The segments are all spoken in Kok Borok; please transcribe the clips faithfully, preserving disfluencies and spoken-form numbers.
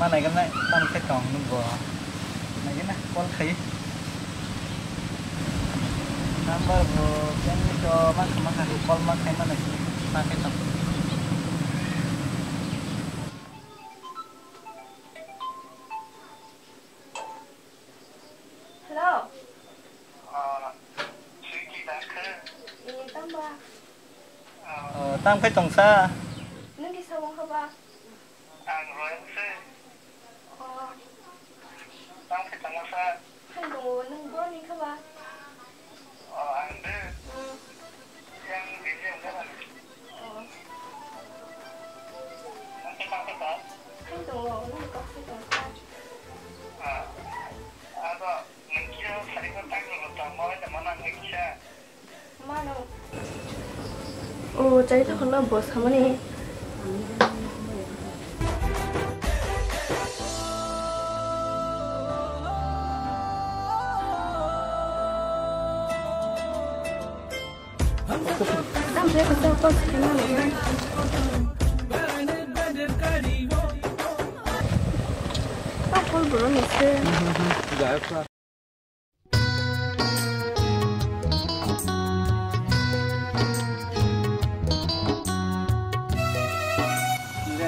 Ma naiganai, tamo khe tong hinwi bo. Naiganai, call khai. Number bo, kemni to, ma kha, ma kha, call ma khai, ma nai, ma khai tong. Hello. Ah, Swiggy da khe? Eh, tamba. Ah. Oh, tamo khe tong sa? Nwng kisa wng kha ba? Ang Royal se. Oh. Tamo khe tong sa? Hai tongo, nwng boroni kha ba? Oh, ang de. Hmm. Yang bini wng kha ba? Oh. Nwng khe tamo khe tong? Hai tongo, nwng kok se tong sa? Ah. Ado. O, chai tokhono bo samani.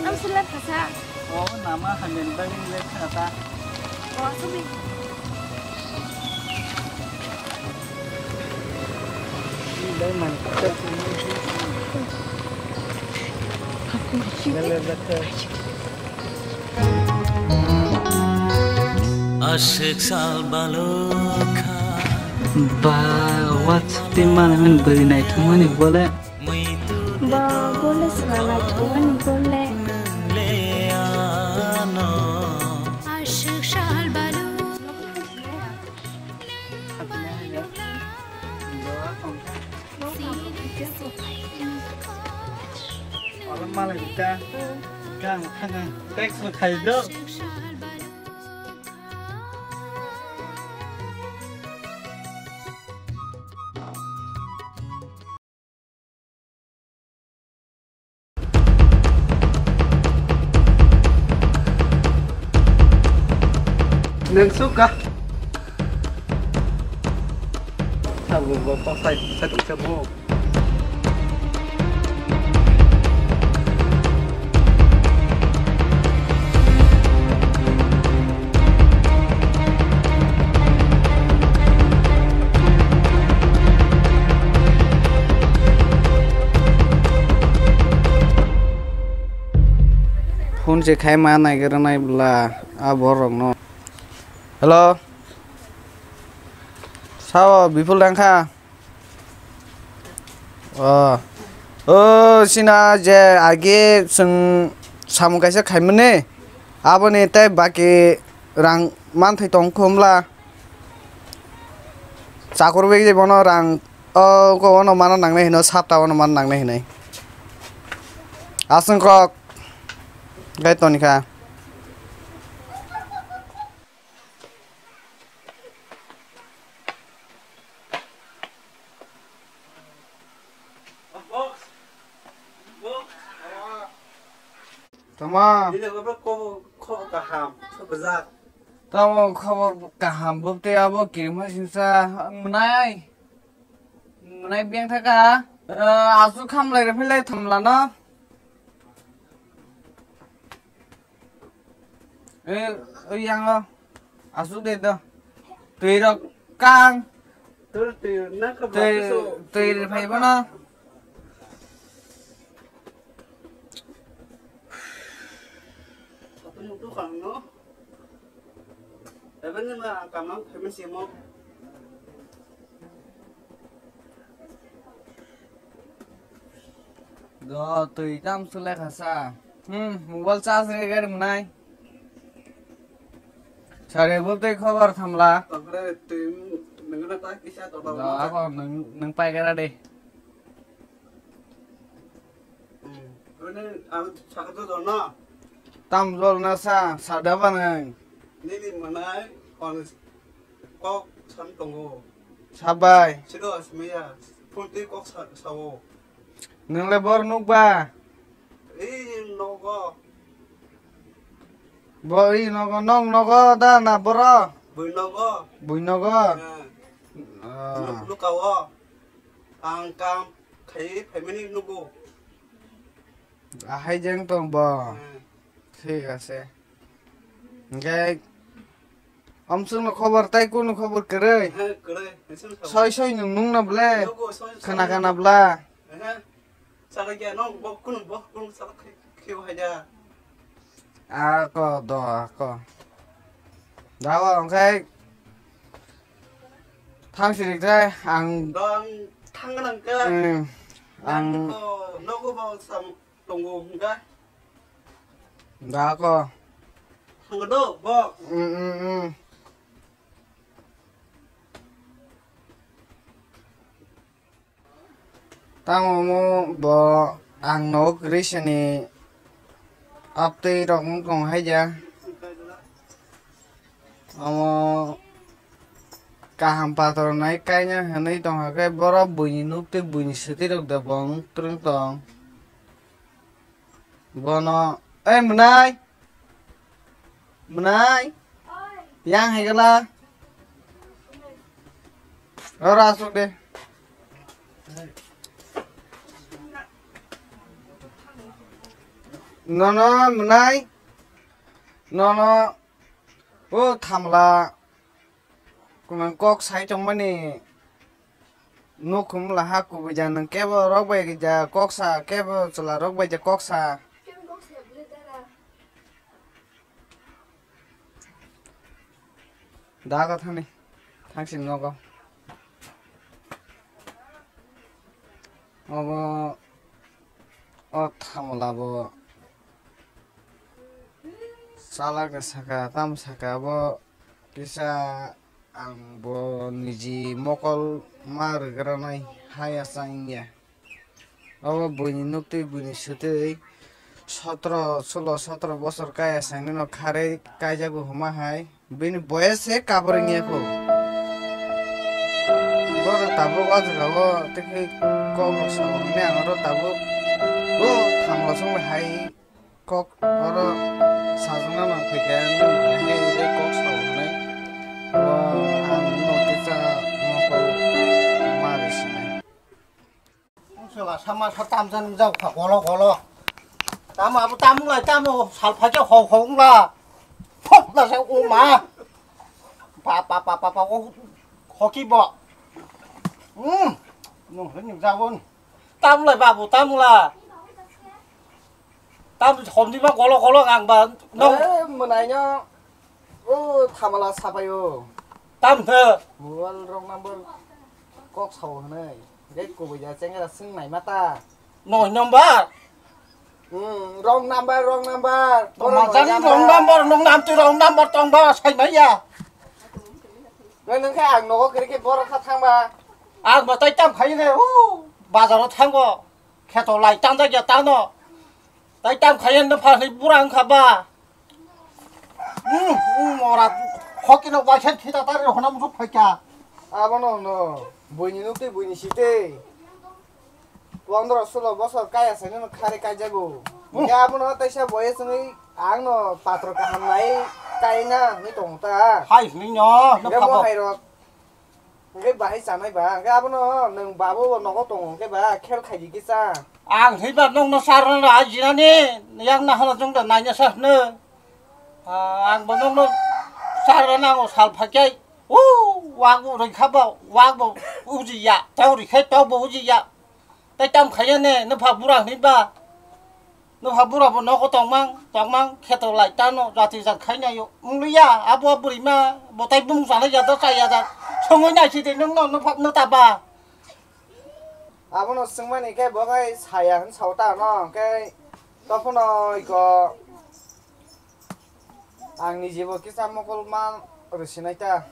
Ang sila kasa. Oh, nama hamil bagi le kata. Oh, subi. Aswk sal balokha. Ba, watch twi manaimani bwrwi naithokmani bole. Ba, bole swkang naithokmani bole. Aswk sal balokha. Oro malai ta. Kang, kang, kang. Text bo khai do. Nang suka. Sabu bo pasai, sai tong sabu. Phone se khai ma naigra nai bwla a borok no. Hello. Sao Bipul dang kha? Oh. Oh, sina je age chwng samung kaisa khaimani. Aboni tei baki rang manthai tong khumla. Chakur bai je bono rang, oh, ko ono mana nangnai hino, sapta ono mana nangnai hinai. Aswng kok gai toni kha. Tama. Nini khobor ko-, khobor kaham, khobor jak. Tamo khobor kaham, bwtwi abo kirima singsa mwnai. Mwnai biyang thaka. Eh, aswk khamlai rw philai thamlano. Eh, eh, yango. Aswk de do. Twi rok kang. Twi, twi rw phai bono. Ebe nima kamang famous imo. Do twi tam sule khasa. Hmm, mobile charge re gari mwnai. Sare bo tei khobor thamla. Tongkre twi nungna ta kisa to. Do abo nung, nung pai gara de. Hmm. Ani ang sakto jol na. Tam jol na sa, sada banang. Nini mwnai kon kok san tongo. Sabai. Sido asmiya. Phone twi kok sa, sao. Nang le bor nuk ba? Ei nogo. Bo i nogo, nong nogo da na boro? Bui nogo. Bui nogo? Eh. Ah. Nuk-, nuka o. Ang kam khai phaimani nugo. Ahai jeng tong bo. Eh. Thik ase. Hingke amswkno khobor tai kunu khobor kwrwi? Eh, kwrwi. Soi soi nung nung na ble? Nugo, soi soi. Khana khana bla? Eh. Chala khe no bo kunu bo kunu chala khe khe hai da. A ko do a ko. Da o hingke thang sirik jai ang. Do ang thang nang khe. Hmm. Ang ko nogo bo sam tongo hingke. Da ko. Thang do bo. Hmm hmm hmm. Tamo omo bo ang nogo kwrwi sini aptwi rok wng tong hai ja. Omo kaham pator nai kaina hinwi tong khe borok buini nuk twi buini swtwi rok da bo wng twrwng tong. Bono, ei mwnai. Mwnai. Yang hai gala. Ora asuk de. Nono mwnai. Nono o thamla. Kunang kok sai tongmani. Nukhung laha kubui ja nwng kebo rok bai ja kok sa, kebo chwla rok bai ja kok sa. Dago thani, thangsin nogo. Obo o thamla bo chalak saka, tam saka bo kisa. Ang bo niji mokol ma rwgranai haya chang ya. Obo buini nuktwi buini swtwi sotro, sulo sotro bosor kaya sainino kharwi kaijago huma hai. Bini boyes se kabring ya kho. Bodo tabuk o jaga o tei kok rok sao hwnwi ang oro tabuk o thamla song bai hai. Kok oro sajwkna nang phaikha, nini hai kok sao hwnwi. O ang no kisa mokol ma rw sinai. Chwla sama sa tamjani jak kha golo golo. Tamo abo tamo lai tamo sal phaikhe hok hok wngla. Hok na se o ma. Pa pa pa pa pa o hoki bo. Hmm. Nung hwnwi jabon. Tamo lai babu tamo la. Tam somni ba golo golo ang ba no. Eh, mwnai no. O thamla sapai o. Tam the. Mobile wrong number kok sao hwnwi. Ge kubui ja chengera swng nai mata. No number. Hmm, wrong number, wrong number. Tong ma jani wrong number, nung nam tu wrong number tong ba sai mai ya. Nang nang khe ang nogo kiri khe borok kha thang ba. Ang ba tai tam khai ne. U bazar o thang go. Kheto lai tangjak ya tano. Tai tam khai no pha ni bura wng kha ba. Hmm, hmm, ora hoki no waisa khita tari hona musu phaikha. Abono no, buini nukti buini site. Pondro sulo bosor kaya sani no khare kaijago. Hmm. Hingke abono taisa boyes wngwi ang no patro kaham nai kaina hwnwi tongo ta. Hai hwnwi no, no hingke phabo. Bo hai rok. Hwnkhe bahai chanai ba, hwnkhe abono nwng babu bo nogo tongo, hwnkhe ba khel khaidi khe cha. Ang thwiba nokno charwna ra jinani, yang naharjwng da naina sa hwno. Ah, ang bo nokno charwna nango sal phaikhai. O, wak bo rwikha ba, wak bo ujiya, tok rikhe tok bo ujiya. Tei tam khaiya ne, nwpha bura hwnwi ba? Nwpha bura bo nogo tongmang, tongmang, kheto lai tano, jati jat khainai yo. Wng liya, abo bwrwi ma, bo tai bumung sanai ya, do chaya jat. Songwi nai sidi nwng no, nwpha, nwta ba? Abono swngmani khe bo khai saya hwn sao ta no, khe tophuno iko. Ang ni jibo kisa mokol ma rwsinai ta.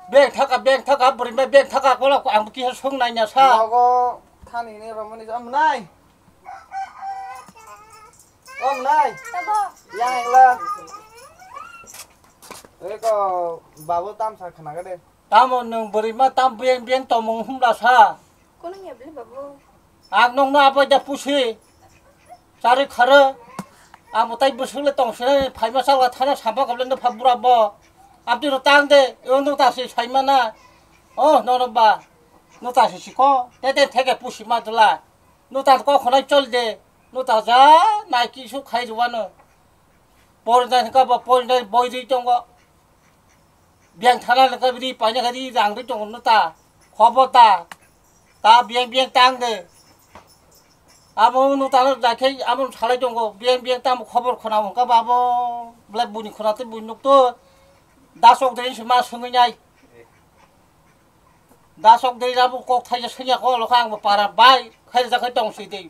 Beng thaka, beng thaka, bwrwi ma beng thaka, kolok ang kisa sung nai na sa. Nogo thani ni romani sa mwnai. O mwnai. Tabo. Yang engla. Eko babu tam sa khna gade. Tamo nwng bwrwi ma tam beng beng tomung humla sa. Kono ya beli babu. Ang nokno abai da pusi. Chari kharo. Amo tai bwswk le tong sinai phaima salga thana samba kable no pha bura bo. Abdi ro tang de, o no ta se saima na. O no no ba. No ta se siko. Te te theke pusi ma dula. No ta ko khonai chol de. No ta ja nai ki su khai ruwa no. Porinai ka ba porinai boi ri tongo. Biyang thana le kabri paina kari rang ri tongo no ta. Khobo ta. Ta biyang biyang tang de. Amo no ta no da khe amo salai tongo. Biyang biyang tamo khobor khona hon ka babo. Bla buni khona te buni nuk to. Dasok de se ma sungwi nai. Dasok de abo kok thaija sanya ko lo khang bo para bai. Khai ja khai tong si de.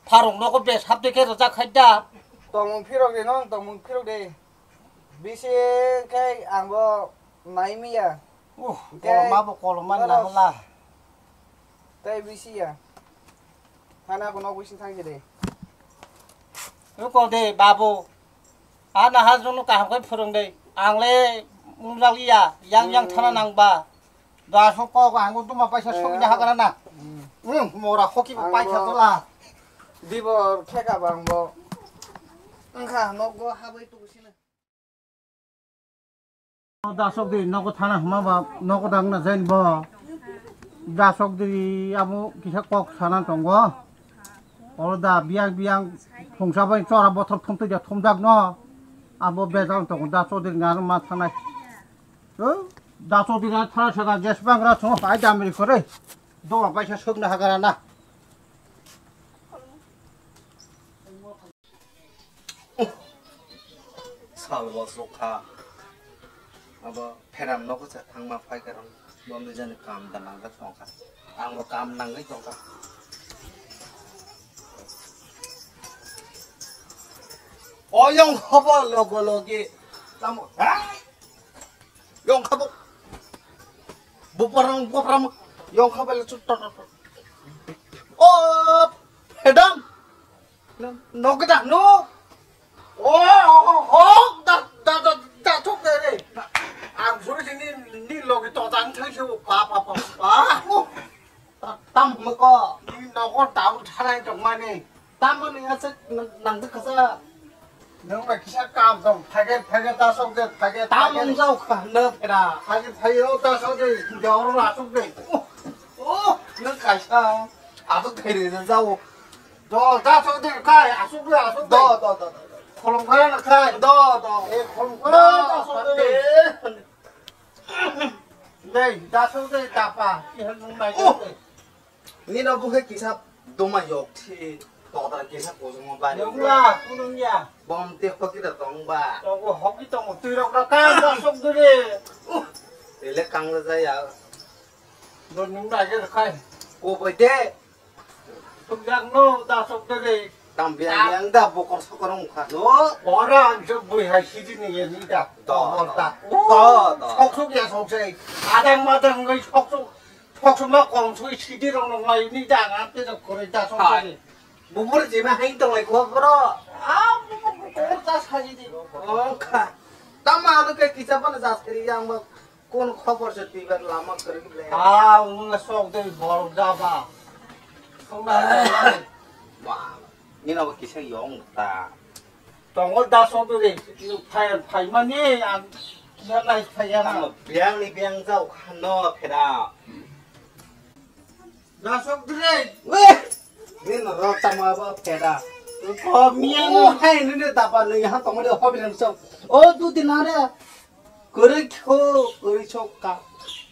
Pharung no ko bes hap de khe ja khai da. Tongmung phirok de no, tongmung phirok de. Bisi khe ang bo nai miya. Uh, Khe koloma bo koloma boros. Nahla. Tei bisi ya. Thana bo nok bisi thang de. Ko de babu. A na ha jono kaham kai phurung de. Ang le mungjak ya, yang yang thana nang ba. Da so ko ang duma paisa sok ni hagara na. Hmm. Hmm, mora hoki bo Ang paisa bo- tola. Dibo theka bang bo. Angkha nok go habai tu sina. Dasok di nogo thana hwnma ba nogo dang na jain bo. Dasok di amo kisa kok sana tongo. Oro da biyang biyang phungsa bai chora bothor phumtwi da thumjak no. Amo bejal tongo dasok di ngano ma thanai. Dasok di ngano thana sana ges bangra thungo pai damri kore. Doma paisa sokna hagara na. Sal bo sukha. Abo pheram nogo cha thangma phai karang. Bombe jani kam da nang da tongkha. Ang bo kam nangwi tongkha. Oyong hobo logo logi. Tamo. Hai! Yong khabo. Buparang buparang yong khabo le chut tot tot. Oh, hedam. No kita no. Oh, oh, oh, da da da da thok de re. Ang suri sini ni logi to tang thang se pa pa pa pa. Tam mo ko. Ni nogo tam thalai tongmani. Tam mo ni asa nang de kasa. Nang ba kisa kam tong phage phage ta sok de phage. Tam mo jao kha na phera. Phage phage o ta sok de jao ro la sok de. Oh, nang kaisa. Asuk thai re jao. Do ta sok de kai asuk de asuk de. Do do do do. Kholom kha na kai. Do do. E kholom kha ta sok de. Dei, dasok dei tapa, ihan nung nai dei. Nino bukhe kisa doma yok thi, todra kisa kosong bari. Nungla, kunung ya. Bom te hoki da tong ba. Tongo hoki tongo, tui rok da ka dasok dei. Ele kang la jaya. Do nung nai dei khai. Ko bai de. Sukjak no da sok de de. Tam biang biang da bokor sokor wngkha no. Ora ang se bui hai sidi ni ye ni da. Do, do. Bor da. Do, do. Sok sok ya sok se. Adang madang ngai sok sok. Sok sok ma kong sok sidi rong nong lai ni da ang te sok kore da sok de. Hai. Bubur jima hai tong lai ko bro. Ah, bubur ko ta sa ji di. Wngkha. Tama ano ke kisa pana jas kri yang ma. Kun khobor se twibar lama kwrwi le? Ah, wngla sok de borok jaba. Songna ba, nino bo kisa yong ta. Tongo da sok de, phai phai mani ang kisa nai phai ya na. Tamo biang ni biang jao khano phera. Dasok dire. Weh! Nino rok tamo abo pheda. Ko miya no. Oh, hai nini tapa nui ha tongmani hobi nang sok. Oh, tu dinare. Kwrwi kho, kwrwi sok ka.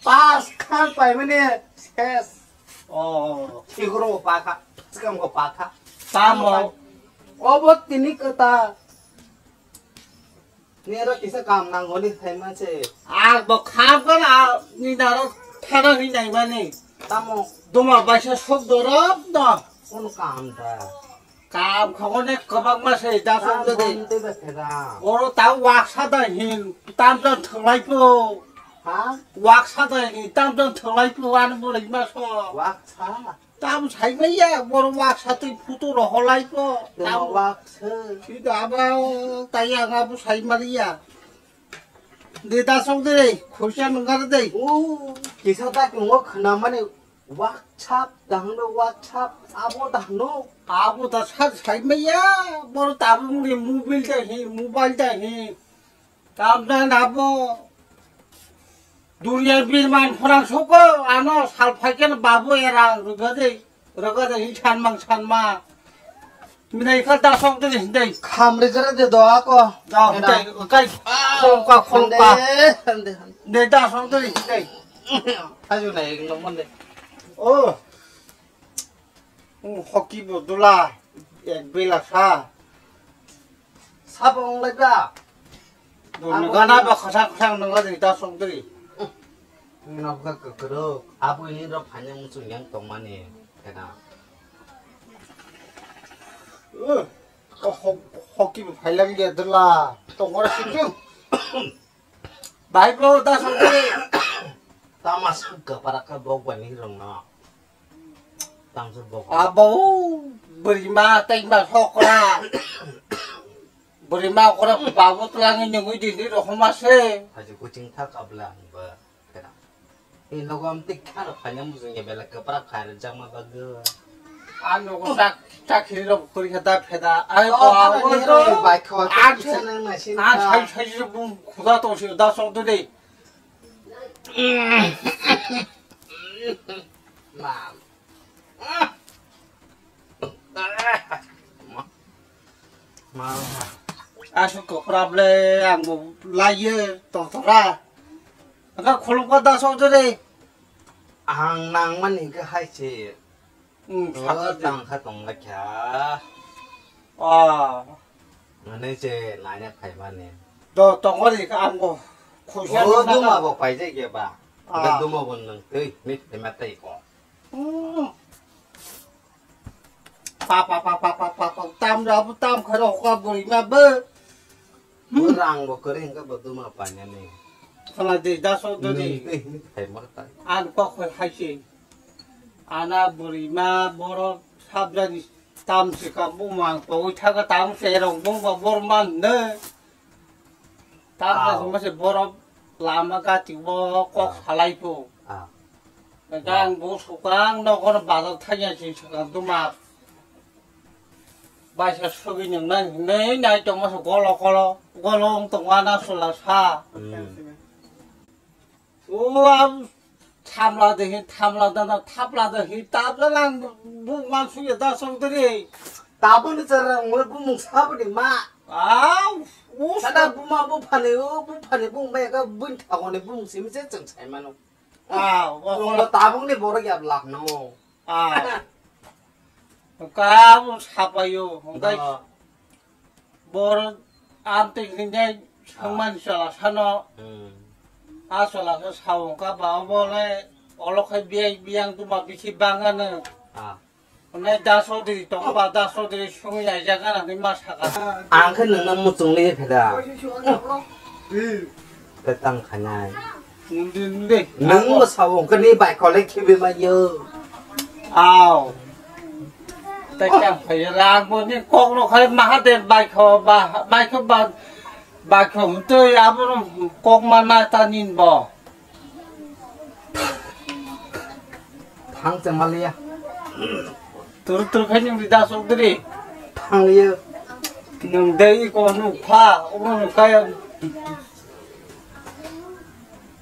Pas khan pai mani ses. Oh. Igro pa kha. Skam ko pa kha. Tamo. Obo tini kata. Ni aro kisa kam nangoni thai manse. Ar bo kham kana ni naro thana ni nai mani. Tamo. Duma baisa sok dorop no. Kono kam ta. Kam khogone kwbangma se da sok de. Oro ta waksa da hin tam jon thwlai po. Ha? Waksa da hin tam jon thwlai po an bo lai ma so. Waksa. Tam sai maya, boro waksa twi photo rohorlai po. Tam waksa. Sida abo taya nga bo sai maliya. De da sok de, khoisa nungar de. O, kisa ta kung khna mani. WhatsApp dahno, WhatsApp abo dahno. Abo da sar sai maya, boro tabuk ni mobile da hi, mobile da hi. Tam na na bo. Duniya birman phorang soko, ano sal phaiken babu erang rugade, rugade hi sanmang sanma. Minai ka da sok de hindai. Khamre jara de do ako. Da hindai, kai. Khol ka, khol ka. Hande, hande, hande. De da sok de hindai. Haju nai, no mande. Oh. Hoki bo dula, ek bela sa. Sabo wng lai ba? Bo nugana ba khosang khosang nungla de da sok de. Nokha kwkrwk, abo ini rok phaina muchung yang tongmani, kena. Hoki bo phailang de dula, tongora situ. Bai bro, da songkhe. Tama sangka para ka bok bani rong no. Tang sur bok. Abo, bwrwi ma tei ma sokra. Bwrwi ma okra babu twlangwi nyungwi dindi rohoma se. Haji kuching thak abla ang ba. Kena. Ini nogo am tik khano khaina mujung ya bela kapra khair jama bagu. Ang nogo tak tak hiri rok kuri kha da pheda. Ai ko, oh, abo ni to. Bai kho, ang kisa nang na sin ang kha. Sai sai se bung khuda to se da sok de. Mam. Mam. Asuk ko problem ang bo laiye to tora. Aka khulum ko da sok de. Ang nang mani ke hai se. Hmm, oh, sakha tang kha tong lai kha. Oh. Mane je nanya khai mane. Do tongori ka ang bo. Khusia oh, nang duma na. Bo pai je ke ba. Ah. Ga duma bo nang tei mit te ma tei ko. Hmm. Pa pa pa pa pa pa pa tam ra bu tam kharo ka buri ma be. Hmm. Rang bo kore hingka bo duma pa nya ni. Kala de da so do de. Nang tei mit khai ma ta. An ko khoi hai se. Ana bwrwi ma borok sabjani tamsi ka bumang pogwi thaka tamo se rong bumba bor man ne. Tamsa sima se borok lama gati bo kok salai po. Ah. Gang bo sukang no kono bazar thanya si sukang duma. Baisa sugwi nung nai hinwi nai tongma se golo golo golo wng tongma na sula sa. Hmm. O, am, thamla de hin, thamla da na, thapla de hin, tabla lang, bu man suya da song de re. Tabun chara mo bu mung sabuni ma. Au, u. Sada bu ma bu phane, o bu phane bu bai ka bun thago ne bu mung simi se chang sai mano. Au, o. Lo tabung ni borok ya lak no. Ah. Ka bo sapayo, hwnkhe da. Bor amtwi hinjai swngmani chwla sano. Hmm. A chwla khe sao wngkha ba obo le olo khai biyang biyang tuma bisi bangano. Ah. Hwnwi da sodri tongo ba da sodri swngwi naijak gana hinwi ma saka. Ang khe nungno muchung li pheda. Tei tang khainai. Nwng di, nwng di. Nwng bo sabo, hwnkhe ni bai kole khibi maiyo. Aw. Tei tang phaiyo, rang bo ni kok no khai maha de bai kho, ba, bai kho ba, bai kho hwntwi abo no kok ma na ta nin bo. Thang chengmaliya. Turu turu khai nwng di da sok diri. Thang liya. Nwng dei ko nuk pha, obo nuk kaya.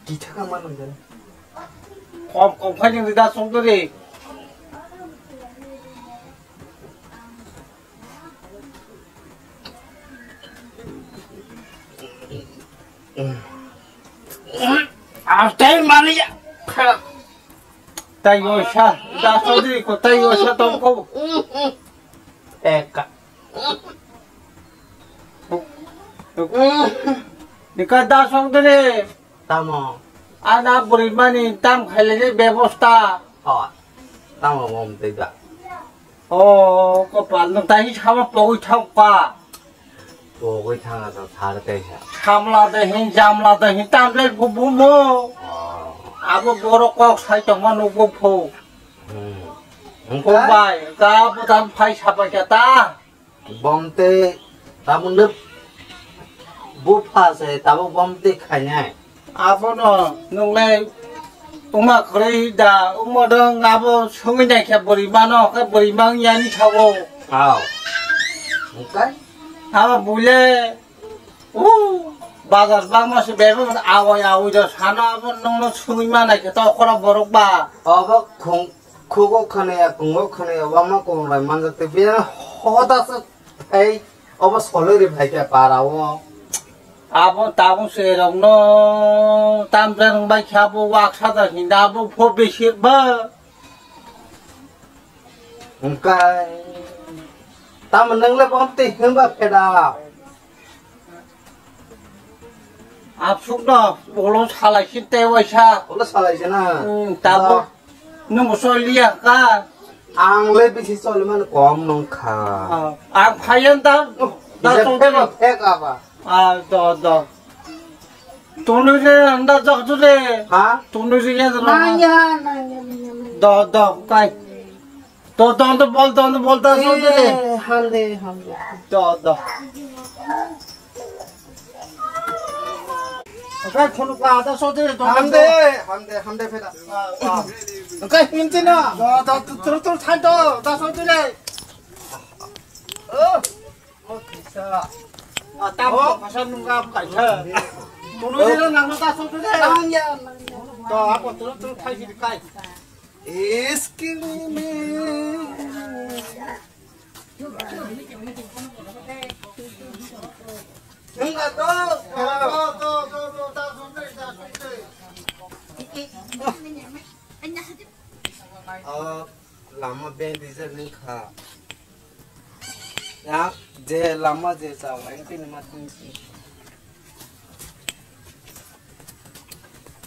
Kitha ka ma nwng dei. Kom kom khai nwng di da sok diri. Astai mani ya. Tai osa, da sodri ko tai osa tongko. Eka. Nika da sodri. Tamo. Ana bwrwi mani tam khailani bebosta. Hoi. Tamo mom tei da. O, kopal nwng tai sama pogwi thok pa. Pogwi thanga sa thar tei sa. Samla de hin, jamla de hin, tam le bu bu mo. Oh. Abo borok kok sai tongma nukgo pho. Hmm. Kok bai, ka bo tam phai sapai ka ta. Bom tei tabuk nw bupha se tabuk bom tei khainai. Abono nwnglai Uma khoroi da, uma dong abo songwi naikha bwrwi mano, khe bwrwi mang yani thago. Aw. Hwnkhe? Abo bule, u, bazar bangma se bebe awai awai da sana abo nongno songwi ma naikha ta okora borok ba. Abo khung, khugo khwnaya, kungo khwnaya, wama kung lai manjak te bia hoda se. Ei, obo soloi ri phai khe para o. Abo tabuk se rok no tamjak wng bai kha bo waksa da hinda abo pho bisi ba. Wngkai. Tamo nang le bom te himba pheda. Aswkno ulo salai si tei waisa. Ulo salai si na? Hmm, tabuk. Nwng bo choliya ka? Ang le bisi choli mano kom nung kha. Ah, ang phayan da, da choli. Phek aba. Ah, do, do. Tunu je anda jak tu de. Ha? Tunu je ya. Nang ya, nang ya, nang ya, nang ya. Do, do, kai. To, don to bol, don to bol, da sotri. Eh, hande, hande. To, to. Okai, khunu pa, da sotri, don to. Hande, hande, hande, pheda. Ah, ah. Okai, himti na. To, to, to, to, to, than to, da sotri. Oh. Oh, kisa. Ah, tam, oh. Pasal nunggu apa kaisa? Tunu sila nang nunggu asal tu deh. Nang ya, nang ya. To, apa tu, tu, kai sini, kai. Iskilini. Nunggu tu. To, to, to, to, to, tak suntai, tak suntai. Oh, lama band design ni kha. Ya, je lama je chao, ang tini ma tini si.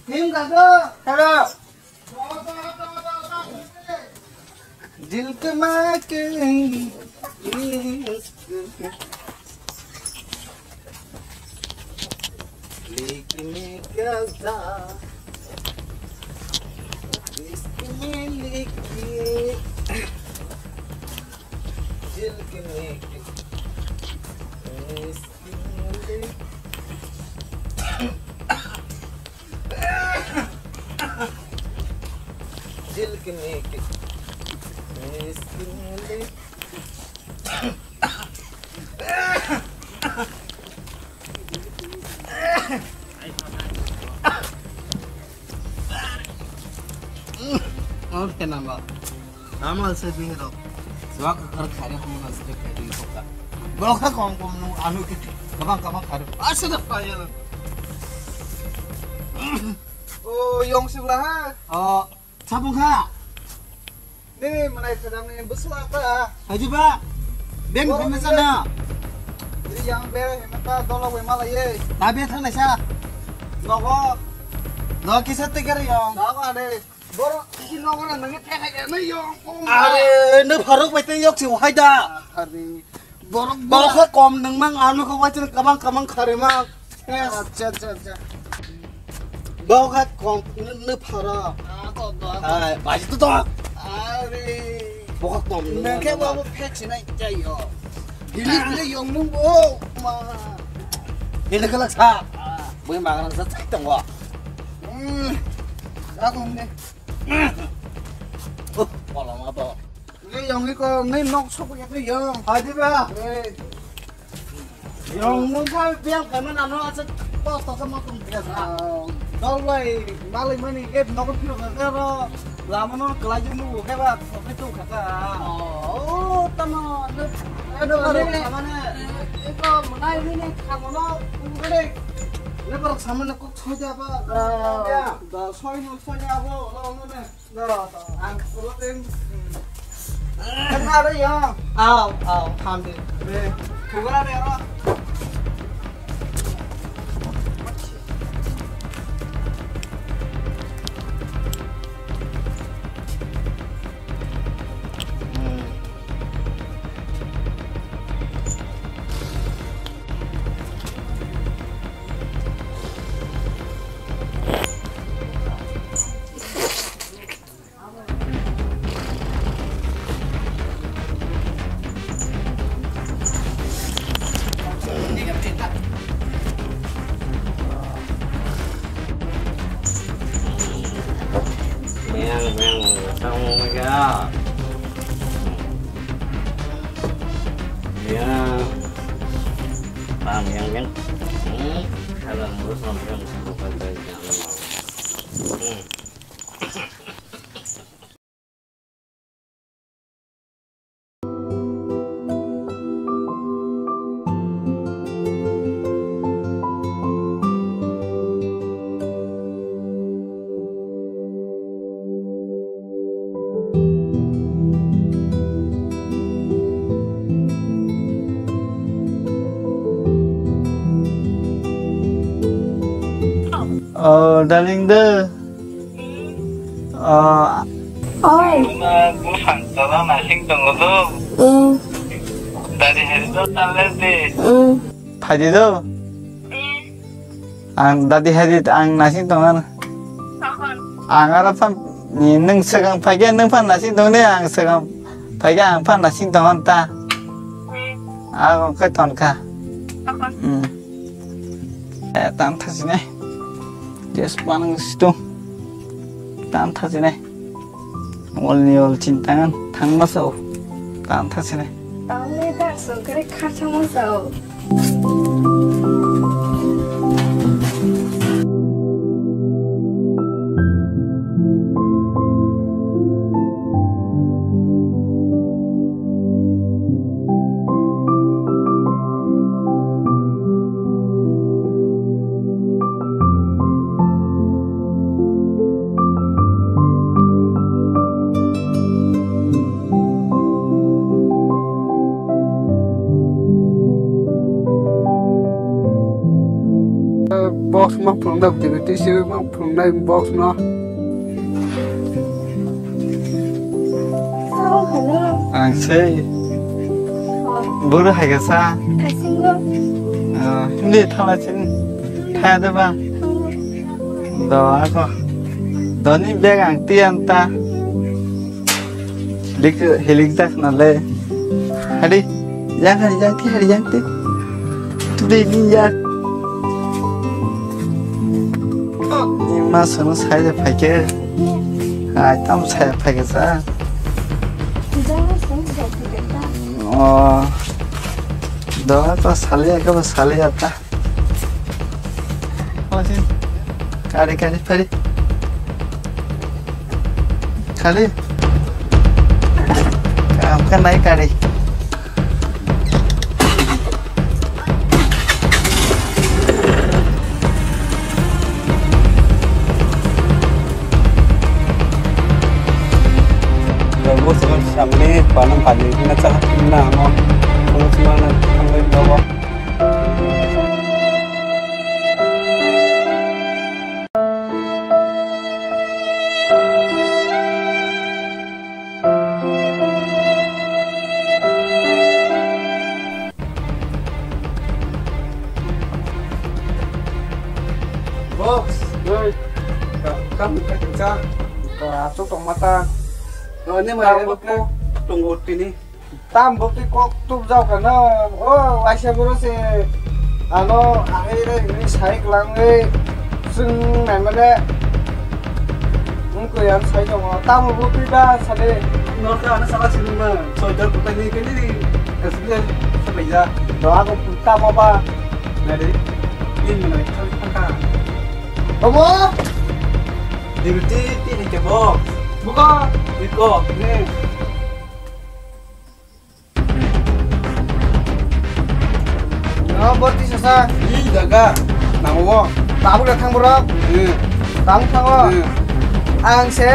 Him ka do? Hello. Dil ke ma ke. Likni gaza, iskni liki, jilkni ki, iskni liki, jilkni ki, iskni liki. Oke, namba. Nama se bini rok. Suaka kar khare hono na se khare di soka. Bokha kom kom nu anu ki kabang kabang khare. Asa da payala. O yong sibla ha. O. Sabung kha. Nini mwnai thajang ni bwsla ta. Haji ba. Beng khamna sana. Yang be hemata dolo we mala ye. Ta be thang naisa. Nogo. No kisa te ker yong. Nogo ade. Boro kisi nogo na nangni thek hai na yong. Are no pharok bai te yok si wahai da. Are. Borok borok khe kom nung mang, ano khe waitwrwng kabang kabang kharwi mang. Acha, acha, acha. Borok khe kom nung, nung pharo. Ah, to, to. Hai, baji to to. Are. Borok khe kom nung mang. Nung khe bo phek sinai jai yo. Hili hili yong nung bo ma. Hili khe lak sa. Ah. Bui magrang sa chai tongo. Hmm. Sa kong de. Oh, kolong apa? Ngi yong iko, ngi nok sok ya ngi yong. Haji ba. Eh. Yong nung sa biang kaiman ano asa kos tosa ma tung biang sa. Ah. Dol bai, malai mani, eh, nok piro ka ro. Lama no kelai jeng nung ke ba, sok itu kata. Oh, tama. Aduh, aduh, mana? Iko, mana ini nih, kamu no, ini. Ini baru sama nih, kok soja apa? Ah. Ya. Da, soi no, soi abo, lo, lo, ne. Ang surutin. Kenal ya? Aw, aw, hamdi. Be, kuburan ya, Ro? Ya. Paham yang yang. Hmm. Kalau ngurus mau bilang sama pakai yang mau. Hmm. Oh, darling de. Ah. Oi. Bwsang tola nasing tongo do. Hmm. Dadi hari do talle de. Hmm. Phaidi do. Ang dadi hari ang nasing tongo. Ang ara phan ni nwng swkang phaikhe nwng phan nasing tongo de, ang swkang phaikhe ang phan nasing tongo ta. Ang khe tonkha. Hmm. Eh, tam thasine. Just manang situ. Tam thasine. Wal ni wal chintangan thangma sao. Tam thasine. Tam le da songkare kharchangma sao. Box ma phunuknai, T V T C ma phunuknai box no. Oh, hello. Ang sei. Oh. Buru hai ka sa. Thaisingo. Ah, hindi thala chin. Thaya de ba. Oh. Do ako. Doni bag ang tiyan ta. Hilik, hilik dak na le. Hari, yang hari, yang ti hari, yang ti. Today ni ya. Ni ma sono sai de phaike. Ai, tam sai phaike sa. Oh. Do ta sali ya, ka sali ya ta. Kari, kari, kari. Kari. Kaam ka nai kari. Samne panam pani na cha na mo. Kung sima na kung na mo. Box, oi. Kam, kam, kam, kam. Ka, asuk tong mata. Ani mai. Tong tini. Tam bwtwi kok tubjak kha no, o waisa boro se ano ahai re hwnwi sai kwlangwi chwng naimale wngkha, ang sai tongo. Tamo bwtwi ba sade. Norok ano sala sinimang, soitor kwtaini kini ni, S B I sapaija. Do ako tamo ba. Nadi, ini mana thangkha. Omo? Dibiti ti ni kebo. Buka. Iko. Ni. Oh, borti sasa. Ih, jaga. Nang wo. Tabuk le thang borok. Hmm. Tang thango. Hmm. Ang se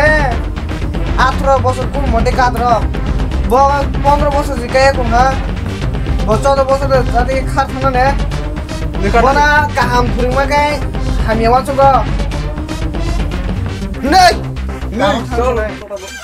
atro bosor kum mote kadro. Bo pondro bosor jikaya kum ha. Bo chodo bosor de jati khar thangna ne. Ni khar. Bona kaham phwrwngma kai hamya wansukgo. Nei. Nei, kaham chol. Thangna.